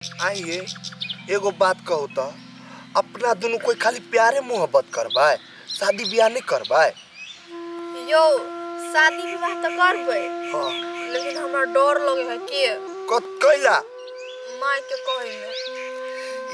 आइए एगो बात कहू तो अपना दुनू कोई खाली प्यारे मोहब्बत करबै, शादी ब्याह नहीं करबै? यौ, शादी विवाह तऽ करबै। हाँ। लेकिन हमरा डर लगे है के। कैला? माय के कहे में।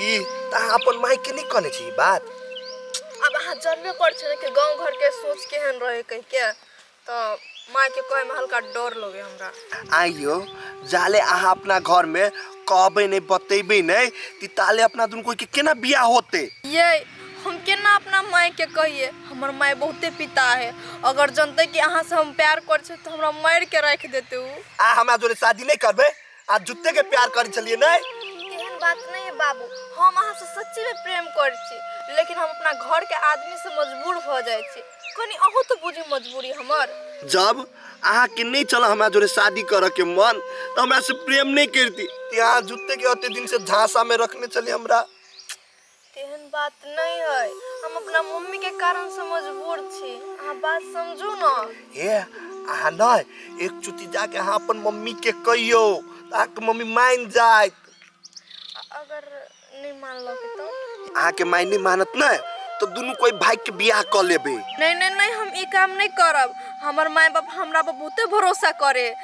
ई त अहाँ अपन माय के नहीं कहने छी ई बात? अब अहाँ जानबे कर छी ने कि गांव घर के सोच केहन रहे कह के, तो माय के कहे में हल्का डर लगे हमरा। आइयो जाले अहाँ अपना घर में कहबे नहीं बतेबे नहीं ती ताले अपना दुनू कोई के केना बियाह होते? ये हम केना अपना माय के कहिए, हमर माय बहुते पिता है, अगर जनते कि अहाँ से हम प्यार कर छे तो हमरा मार के रख देते उ। आ हमरा जोरे शादी नहीं करबे आ जुत्ते के प्यार करी छलिए नहीं? तेहन बात नहीं है बाबू, हम अहाँ से सच्ची में प्रेम कर छी, लेकिन हम अपना घर के आदमी से मजबूर भ जाय छी। कनी अहूँ तो बुझी मजबूरी हमर। जब अहाँ के नहीं चला हमरा जोरे शादी करे के मन तो हमरा से प्रेम नहीं करती, यहाँ जुत्ते के अते दिन से झांसा में रखने चली हमरा। तेहन बात नहीं है, हम अपना मम्मी के कारण से मजबूर छी, अहाँ बात समझू ना। हे अहाँ नहीं एक चुती जाके अहाँ अपन मम्मी के कहियो, अहाँ के मम्मी मान जाए। अगर नहीं मानलक तो? अहाँ के माय नहीं मानत ना तो दुनू कोई भाई के बियाह क लेबे। नहीं नहीं नहीं, हम ई काम नहीं करब, हमर माय बाप हमरा पर बहुते भरोसा करे।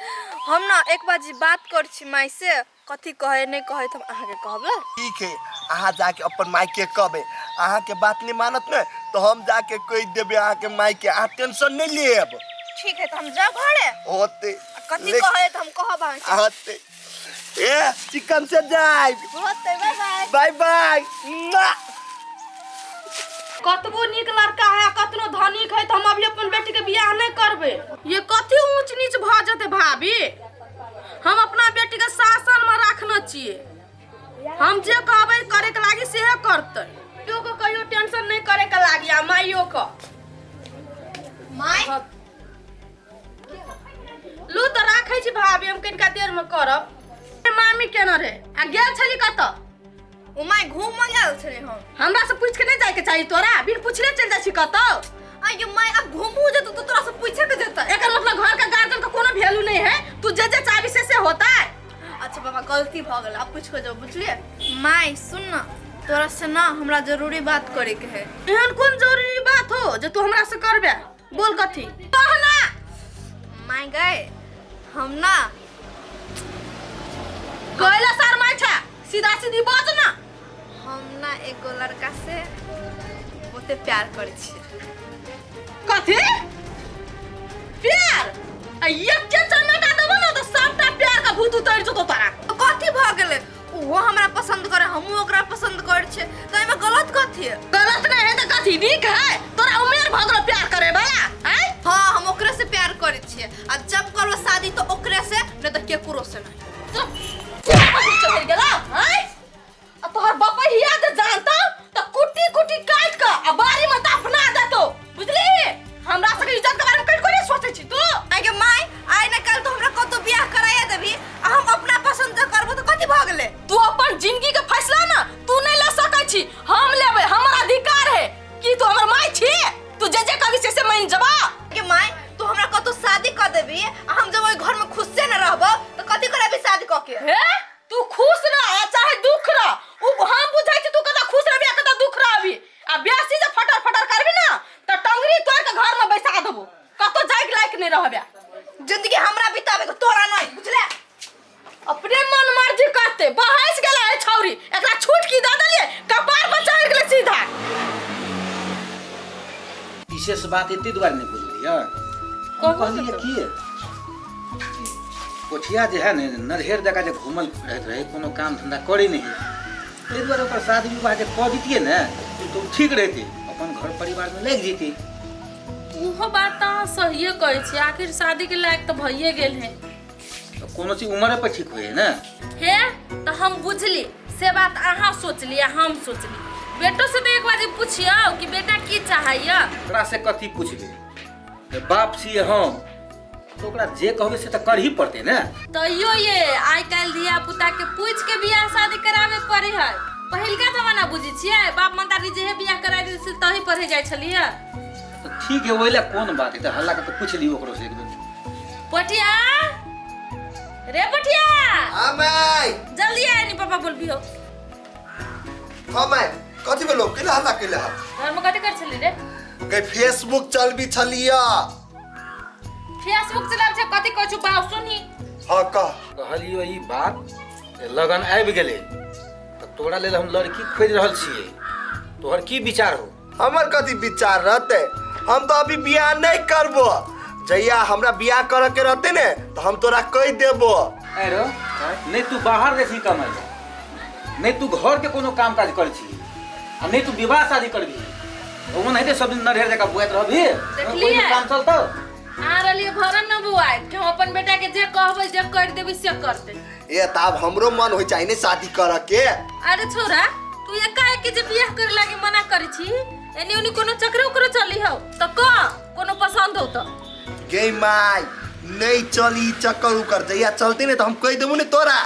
हम ना एक बार जी बात कर छी माय से, कथी कहे नहीं कहे तो हम अहाँ के कहब ला। ठीक है, अहाँ जाके अपन माय के कहबे, अहाँ के बात नहीं मानत ना तो हम जाके कह देबे अहाँ के माय के, अहाँ टेंशन नहीं लेब। ठीक है तो हम जाब घरे। होते। कथी कहे तो हम कहब अहाँ के। होते। ए चिकन से जाए। होते, बाय बाय। Bye bye. कतबो नीक लड़का है कतनो धनिक है तो हम अभी अपन बेटी के बियाह नहीं करबे। ये कथी ऊंच नीच भ जते भाभी, हम अपना बेटी के शासन में रखने छिए, हम जे कहबे करे के लागी सेहे करते। केओ के कहियो टेंशन नहीं करे के लागी आ माइयो के। My लू तो राखै छी भाभी, हम कनिका देर में करब। मामी केना रे आ गेल छली कतऽ? ओ my घूम गेल छली हम। हमरा से पूछ के नहीं जाए के चाहिए तोरा, बिन पूछले चल जाइ छी कतौ। आइयो my, अब घूमू जेतौ तो तोरा से पूछे के जेतै। एकर मतलब घर के गार्जियन के कोनो वैल्यू नहीं है, तू जे जे चाहबी से से होता है। अच्छा बाबा गलती भ गेल, अब पूछ के जाओ बुझलिए। My सुन ना, तोरा से ना हमरा जरूरी बात करे के है। एहन कोन जरूरी बात हो जे तू हमरा से करबे? बोल कथी? कह ना। My गए हम ना कहला सर my छा, सीधा सीधी बाज ना। हम ना एगो लड़का से बहुते प्यार करै छी। कथी प्यार? आ एक चमेटा देबो ना तो सबटा प्यार का भूत उतर जतो तोरा। तो कथी भ गेलै? ओहो हमरा पसंद करे, हमहूँ ओकरा पसंद करै छियै, तऽ एहिमे गलत कथी है? गलत नहीं है तो कथी नीक है? तोरा उमेर भ गेलो प्यार करे वाला हैं? हाँ हम ओकरे से प्यार करै छियै, आ जब करबो शादी तो ओकरे से, नहीं तो केकरो से नहीं। तोरा प्यार पर भूत चढ़ गेला हैं? आ तोहर बाप हिया जे जानता तो कुटी कुटी काट के आ बारी में दफना देतो, बुझली? हमरा सबके इज्जत के बारे में कहियो नहीं सोचै छी तू। आगे my, आइ ना कल तो हमरा कतौ बियाह कराया देबी, आ हम अपना पसंद से करबो तो कथी भ गेलै? तू अपन जिंदगी के फैसला ना तू नहीं ले सकै छी, हम लेबै, हमर अधिकार है। की तू हमर my छी? तू जे जे कहबी से से मान जबा। आगे my, तू हमरा कतौ शादी क देबी आ हम जब ओइ घर में खुशे न रहबो तो कथी करबी शादी क के? हे तू खुश रह आ चाहे दुख रह, उ हम बुझै छी तू कतऽ खुश रहबी आ कतऽ दुख रहबी। आ बेसी जे फटर फटर करबी ना त टंगरी तोड़ के घर में बैसा देबो, कतौ जाय के लायक नहीं रहबे। जिंदगी हमरा बिताबे के तोरा नहीं, बुझले? अपने मन मर्जी करते बहस गेलै है छौरी, एकरा छूट की दऽ देलियै कपार पर चढ़ गेलै सीधा। विशेष बात एते दुआरे नहि बुझलियै, हम कहलियै की कोठिया जे है ने नरहेर जकाँ जे घूमल रहैत रहै, कोनो काम धन्धा करै नहि है, ताहि दुआरे ओकर शादी विवाह जे कऽ दितियै ने तऽ ओ ठीक रहितै, अपन घर परिवारमे लागि जैतै। उहो बात तऽ अहाँ सहिए कहै छी, आखिर शादीके लायक तऽ भइए गेल है। तऽ कोनो चीज उमरे पर ठीक होइ है ने। हे तऽ हम बुझली से बात, अहाँ सोचली आ हम सोचली। बेटो से तऽ एक बार पुछियौ कि बेटा की चाहैया। ओकरा से कथी पुछबै, जे बाप छियै हम तऽ ओकरा जे कहबै से तऽ करही पड़तै ने। तैयो ये आइ काल्हि धिया पुता के पूछ के बियाह शादी कराबे पड़े है। पहिलका जमाना बुझै छियै, बाप महतारी जेहे बियाह करा दे से तही पढ़े जाइ छलियै। तऽ ठीक है, ओहि लए कोन बात है, तऽ हल्ला कऽ पूछि लियौ ओकरो से एक बेर। पटिया रे पठिया हाँ माय जल्दी आय नी पापा बोलबी हो हाँ माय कथी भेलो केला हल्ला केला घर में कथी कर छली रे गई फेसबुक चलबी छलिया फेसबुक चलाब छै कथी कहै छु बाउ सुनी हाँ कह कहलियो ई बात जे लगन आबि गेलै तऽ तोरा लेल हम लड़की खोजि रहल छियै तोहर की विचार हो हमर कथी विचार रहते हम तो अभी बियाह नहीं करबो जहिया हमरा बियाह करे के रहते ने तो हम तोरा कह देबो अरे नहीं तू बाहर जाइ छी कमाइ लए नहीं तू घर के कोनो काम काज करै छी आ नहीं तू विवाह शादी करबी ओ ओनाहिते सब दिन नढ़ेर जकाँ बुआइत रहबी देखलियै? कोइ काम चलतौ आ रहलियै भरन न बुआइत कि हम अपन बेटा के जे कहबै जे कर देबै से करतै ए त आब हमरो मन होइ चाही ने शादी करऽ के अरे छोरा तू एकाएक जे बियाह करे लागी मना करै छी एनी ओनी कोनो चक्र उक्र चली हो त कह कोनो पसंद हो त गे माय नहीं चली ई चक्कर उकर जहिया चलते ने तो हम कह देबो ने तोरा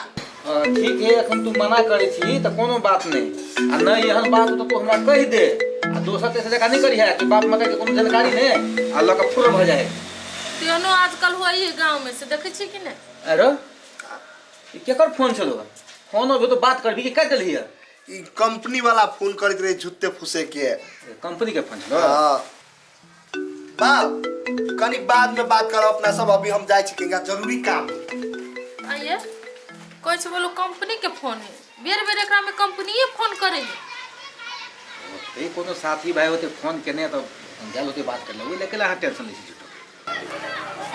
ठीक है एखन तू मना करै छी तऽ कोनो बात नहि आ नहि एहन बात हो तऽ तू हमरा कहि दे आ दोसर तेसर जकाँ नहि करिहे कि बाप माता के कोनो जानकारी नहि आ लऽ कऽ फुर भऽ जाइ तेहनो आजकल होइ है गाँव में से देखै छी कि नहि अरे ई केकर फोन छलो फोन अभी तो बात करबी कि काटि देलही ई कंपनी वाला फोन करैत रहे झूठे फूसे के कंपनी के फोन छलो हाँ बाप कनी बाद में बात करब अपना सब अभी हम जाइ छी कनिका जरूरी काम आइए कहै छै बोलो कंपनी के फोन है बेर बेर एकरा में कंपनीए फोन करे है होते कोनो साथी भाई होते फोन केने तऽ गेल होते बात कर ले ओहि लए अहाँ टेंशन लै छी झूठो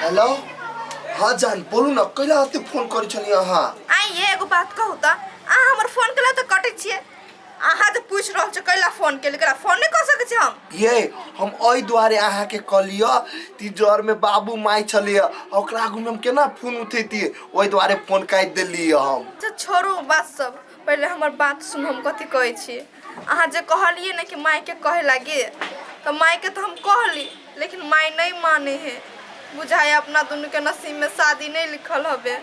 हेलो हाँ जान बोलू ना कैला होते फोन करै छलियै अहाँ आइए एगो बात कहू तऽ अहाँ हमर फोन केला तऽ कटै छियै अहाँ जे पूछि रहल छी कैला फोन केली कैला फोन नहि कऽ सकै छी हम ये हम एहि दुआरे अहाँके कहलियै कि जरमे बाबू माय छलियै ओकरा आगूमे हम केना फोन उठैतियै ओहि दुआरे फोन काटि देलियै हम अच्छा छोड़ू बात सब पहिले हमर बात सुनू हम कथी कहै छी अहाँ जे कहलियै ने कि मायके कहै लागी तऽ मायके तऽ हम कहली लेकिन माय नहि माने है बुझाइ अपना दुनूके नसीबमे शादी नहि लिखल हबे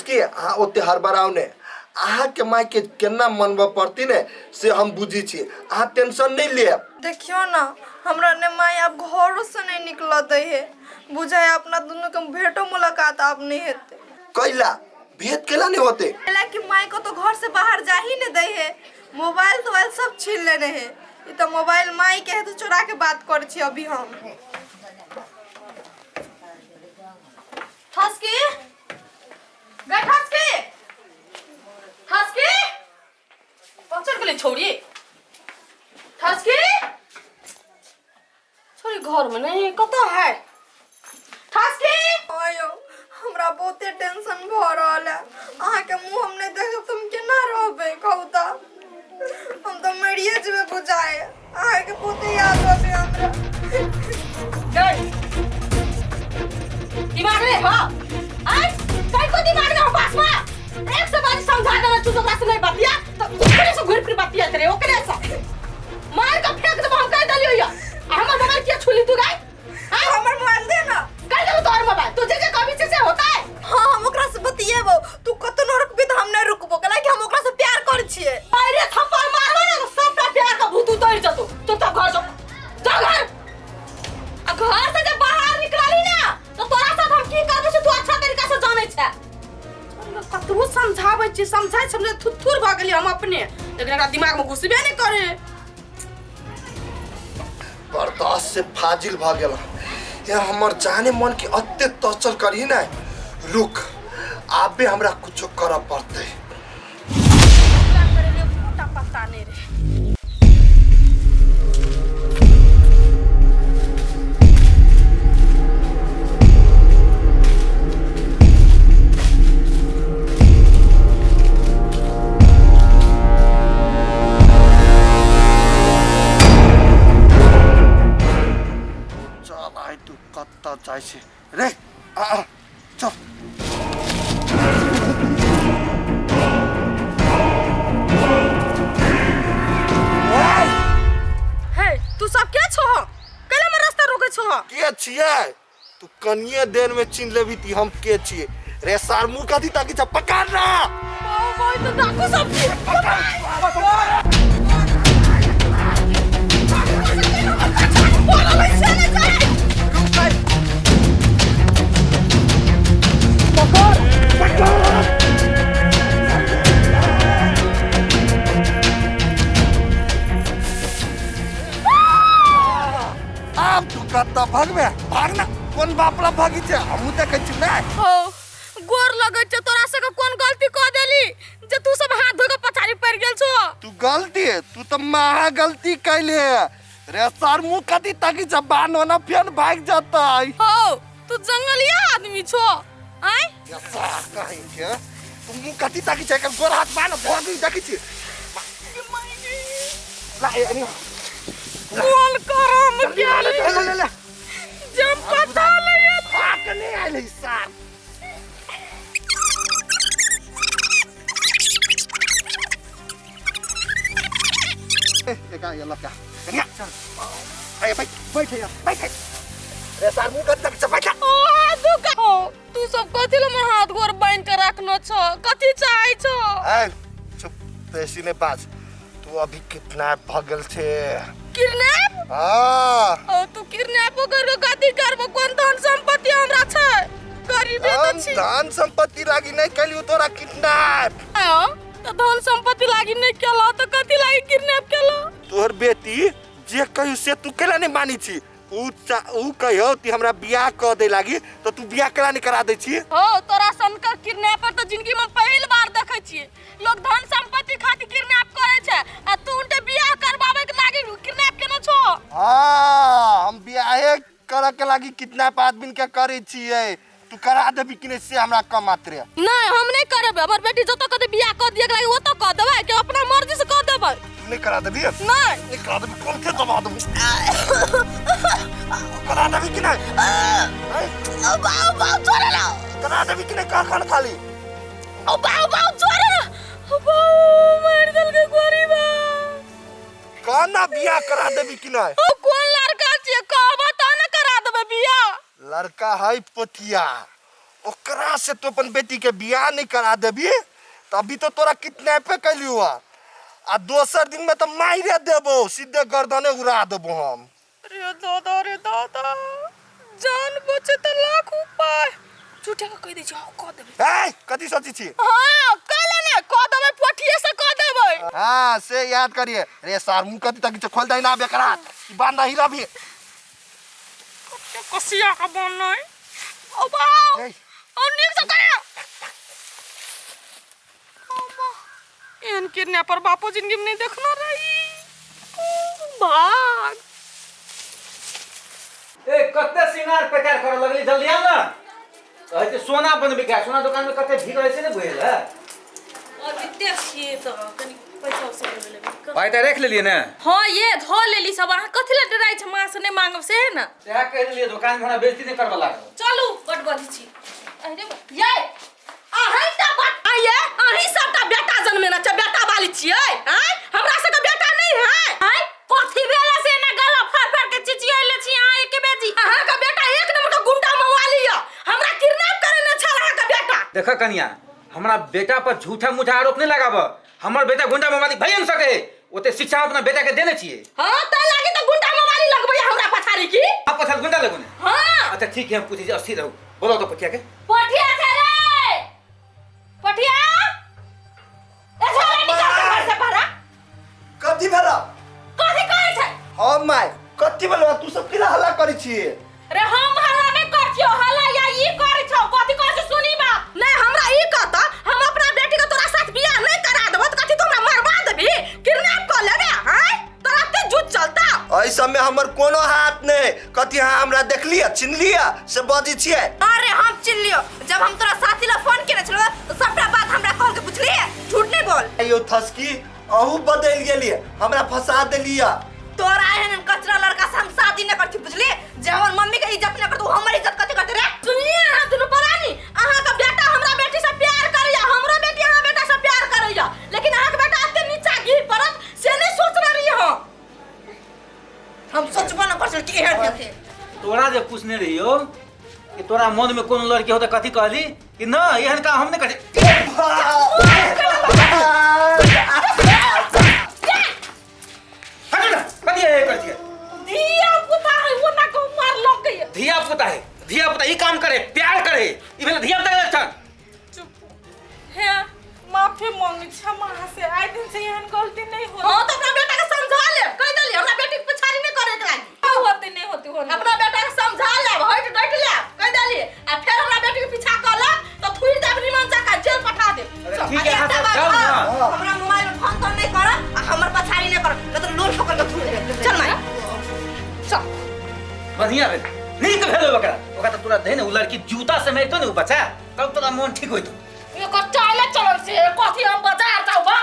की अहाँ ओते हड़बड़ाउ नहि अहाँके मायके केना मनबऽ पड़ती ने से हम बुझै छी अहाँ टेंशन नहि लेब देखियौ ने हमरा ने माय आब घरोसँ नहि निकलऽ दै है बुझाइ अपना दुनूके भेटो मुलाकात आब नहि हेतै कैला भेंट कैला नहि होते कैला कि माय को तो घर से बाहर जा ही नहीं दै है मोबाइल तोबाइल सब छीन लेने है ई तऽ मोबाइल माय के है तो चोरा के बात करै छी अभी हम ठसकी गए ठसकी ठसकी पहुँचल गेलै छौड़ी ठसकी छोरी घर में नहीं कतऽ है ठसकी आयो हमरा बहुते टेंशन भऽ रहल है अहाँके मुँह हम नहि देखब तऽ हम केना रहबै कहू तऽ हम तऽ मरिए जेबै बुझाए अहाँके बहुते याद अबै हमरा गई दिमाग नहीं हो आय कहीं को दिमाग नहीं हो पास में एक से बारी समझा देना तू ओकरा से नहीं बतिया तो ओकरे से घूर फिर बतिया करे ओकरे से मार के फेंक देबो हम कह देलियो या आ हमर मोबाइल किया छुली तू गई आय हमर मोबाइल दे ना कह देबो तोहर मोबाइल तू जे जे कहबी से से होता है हाँ हम ओकरा से बतियेबो तू कतनो रुकबी तऽ हम नहि रुकबो कैला कि हम ओकरा से प्यार करै छियै अरे थप्पड़ मारबो ना तो सबटा प्यार का भूत उतर जतो चुपचाप घर जाओ जा घर आ घर से जब बाहर निकलली ना तो तोरा साथ हम की करबो से तू अच्छा तरीका से जानै छै कतबो समझाबै छियै समझाइ समझाइ थुथुर भऽ गेलियै हम अपने लेकिन एकरा दिमागमे घुसबे नहि करे बर्दाश्त से फाजिल भऽ गेल यार हमर जाने मन के अते टॉर्चर करी ने रुक आबे हमरा कुछो करऽ पड़तै करे लिए एकोटा पत्ता नहि रहै चल आइ तू कतऽ जाइ छै रे आ आ चल हे तू सब के छो कैला में रास्ता रोके छो के छियै तू कनिए देर में चिन्ह लेबी ती हम के छियै रे सार मुँह कथी ताकि छ पकड़ ना ओ भाई तो डाकू सब के बता भागबे भाग ना कोन बाप ला भागी छै हमहूँ देखै छी ने। हो गोर लगै छै तोरा सबके, कोन गलती कऽ देली जे तू सब हाथ धो के पछाड़ी पड़ि गेल छो? तू गलती, तू तऽ महा गलती कैले रे सर। मुँह कथी ताकि जब बान होना फेन भाग जतै। हो तू जंगलिया आदमी छो आय। या सार कहीं के तू मुँह कथी ताकि छै? एकर गोर हाथ बान भागी देखै छी। ला ए अनी कोन करम ले ले केली ले ले जम पता नहीं। भाग के नहीं आइले सार। ए ये लगा चल ए बैठ बैठ यार बैठ रे सार मुँह कथी ताकि छै बैठ। ओ दुका हो तू सब कथी ले हमर हाथ गोर बांधि के राखने छो? कथी चाहै छो? ए चुप, बेसी नहीं बाज। तू अभी कितना भगल छे? किडनैप? हाँ। ओ तू किडनैपो कर के कथी करबो? कोन धन संपत्ति हमरा छै? गरीबे हम तऽ छी। धन संपत्ति लागी नहीं कैलियो तोरा किडनैप। आयो तऽ धन संपत्ति लागी नहीं केलो तऽ कथी लागी किडनैप केलो? तोहर बेटी जे कहियो से तू केला नहीं मानी छी। ऊ ऊ कहियो कि हमरा बियाह क दे लागी तो तू बियाह केला नहीं करा दे छी? हो तोरा सनकर किडनैपर तऽ जिंदगी में पहिल बार देखै छियै। लोग धन संपत्ति खातिर किडनैप करै छै आ तू उनटे बियाह करबाबै के लागी किडनैप केने छो। हाँ हम बियाहे करे के लागी किडनैप आदमी के करे छियै। तू करा देबी कि नहीं से हमरा कम मात्रे। नहीं हम नहीं करबै। हमर बेटी जतऽ कतऽ बियाह कऽ दिए के लागी ओतऽ कऽ देबै कि अपना मर्जी से कऽ देबै? तू नहीं करा देबी? नहीं। नहीं करा देबी कौन के दबा देबू? करा देबी कि नहीं? ओ बाऊ बाऊ छोड़े ला। करा देबी कि नहीं? कखन खाली ओ बाऊ बाऊ छोड़े ला। ओ बाऊ मार देलकै गोरी बा। कहना बियाह करा देबी कि नहीं? ओ कोन लड़का छियै कहबो तऽ ने करा देबै बियाह। लड़का है पोथिया, ओकरा से तो अपन बेटी के बियाह नहीं करा देबी तो अभी तो तोरा किडनैपे कैली हुआ आ दोसर दिन में तो मारे देबो, सीधे गर्दने उड़ा देबो हम। अरे दादा रे दादा जान बचे तऽ लाख उपाय। झूठे के कहि दै छियै, हँ कऽ देबै। ए कथी सोची छी? हँ कैले ने कऽ देबै, पोठिये से कऽ देबै। हाँ से याद करिए रे सार मुँह कथी तक खोल दे ना बेकरा बांधा ही रभी कसिया के बनलै। ओ बाउ ए। ओ नीक से करे। एहन किडनैपर बापो जिंदगी में नहीं देखना रही। भाग ए कते सिंगार पेटार करे लगली, जल्दी आउ ना। कहै छै सोना बनबे के, सोना दुकान में कते भीड़ रहै छै ने बुझल है। और एते छियै तऽ कनि पैसा उसा लेबै लेबै। पाइ तऽ राखि लेलियै ने? हाँ ये धो लेली सब। अहाँ कथी लए डराइ छै माँ से नहीं मांगब से है ना? सएह कहि देलियै दुकान में हमरा बेइज्जती नहि करबऽ लागल। चलू बड बजै छी। अरे ये अहीं टा बात ये अहीं सबटा बेटा जनमेने छै, बेटा वाली छियै आँय? हमरा सबके बेटा नहीं है आँय? कथी भेला से एना गला फाड़ फाड़ के चिचियाइले छी अहाँ एके बेजी? अहाँके बेटा एक नंबर के गुंडा मवाली यऽ, हमरा किडनैप करेने छल अहाँके बेटा। देख कनिया, हमरा बेटा पर झूठा मूठा आरोप नहीं लगाब। हमर बेटा गुंडा मवाली भइए नहीं सके, ओते शिक्षा हम अपना बेटा के देने छियै। हाँ तै लागी तऽ गुंडा मवाली लगबैया हमरा पछाड़ी की। आप पछाड़ी गुंडा लगो ने? हाँ। अच्छा ठीक है हम पूछै छी, अस्थिर रहू। बोलो तो पठिया के। पठिया छै रे पठिया, ए छोरा निकल के घर से बाहर। कथी भेला? कथी कहै छै? हाँ my कथी भेला? तू सब केला हल्ला करै छी? रे हम हल्ला नहि करै छियौ, हल्ला या ई करै छौ। कथी कहै छै सुनी बात। नहीं हमरा ई कहता हम अपना बेटी के तोरा साथ बियाह नहीं करा देबो तऽ कथी तू हमरा मरवा देबी? किडनैप कऽ लेबे आँय? तोरा एते जुझ चलता? एहि सबमे हमर कोनो हाथ नहीं। कथी अहाँ हमरा देखलियै चिन्हलियै से बजै छियै? अरे हम चिन्हलियो, जब हम तोरा साथी ला फोन केने छलौ तऽ सबटा बात हमरा कहल के बुझलियै। झूठ नहीं बोल। यो थसकी अहू बदलि गेलियै, हमरा फंसा देलियै। तोरा एहन कचरा लड़का से हम शादी नहीं करती बुझलियै। जे हमर मम्मी के इज्जत नहीं करत उ हमर इज्जत कथी करत रे? सुनिए अहाँ दुनू परानी, अहाँ के बेटा हमरा बेटी से प्यार करैया, हमरो बेटी अहाँ बेटा से प्यार करैया, लेकिन अहाँ के बेटा एते नीचा गिर पड़त से नहीं सोचने रहियै हम। हम सोचबो न कर कि एहन हेतै। तोरा जे पूछने रहियौ कि तोरा मन में कोनो लड़की हो तऽ कथी कहली कि न एहन काम हम नहि करै। हटू ना, कथी है कथी है? धिया पुता है वो ना को मार लग गई। धिया पुता है, धिया पुता ई काम करे प्यार करे, ई भेल धिया पुता के लक्षण। चुप हे माफी मांगे छी हम अहाँ से, आइ दिन से एहन गलती नहीं हो। हाँ तो अपना बेटा के समझा ले, कह देली हमरा बेटी के पछाड़ी नहीं करे के लागी। होते नहीं होते हो अपना बेटा के बढ़िया भेल, नीक भेल ओकरा। ओकरा तऽ तोरा दे ने, उ लड़की जूता से मारितो ने उ बच्चा, तब तोरा मोन ठीक होइतो। एकर चाले चलन से कथी हम बाजार जाऊ बा।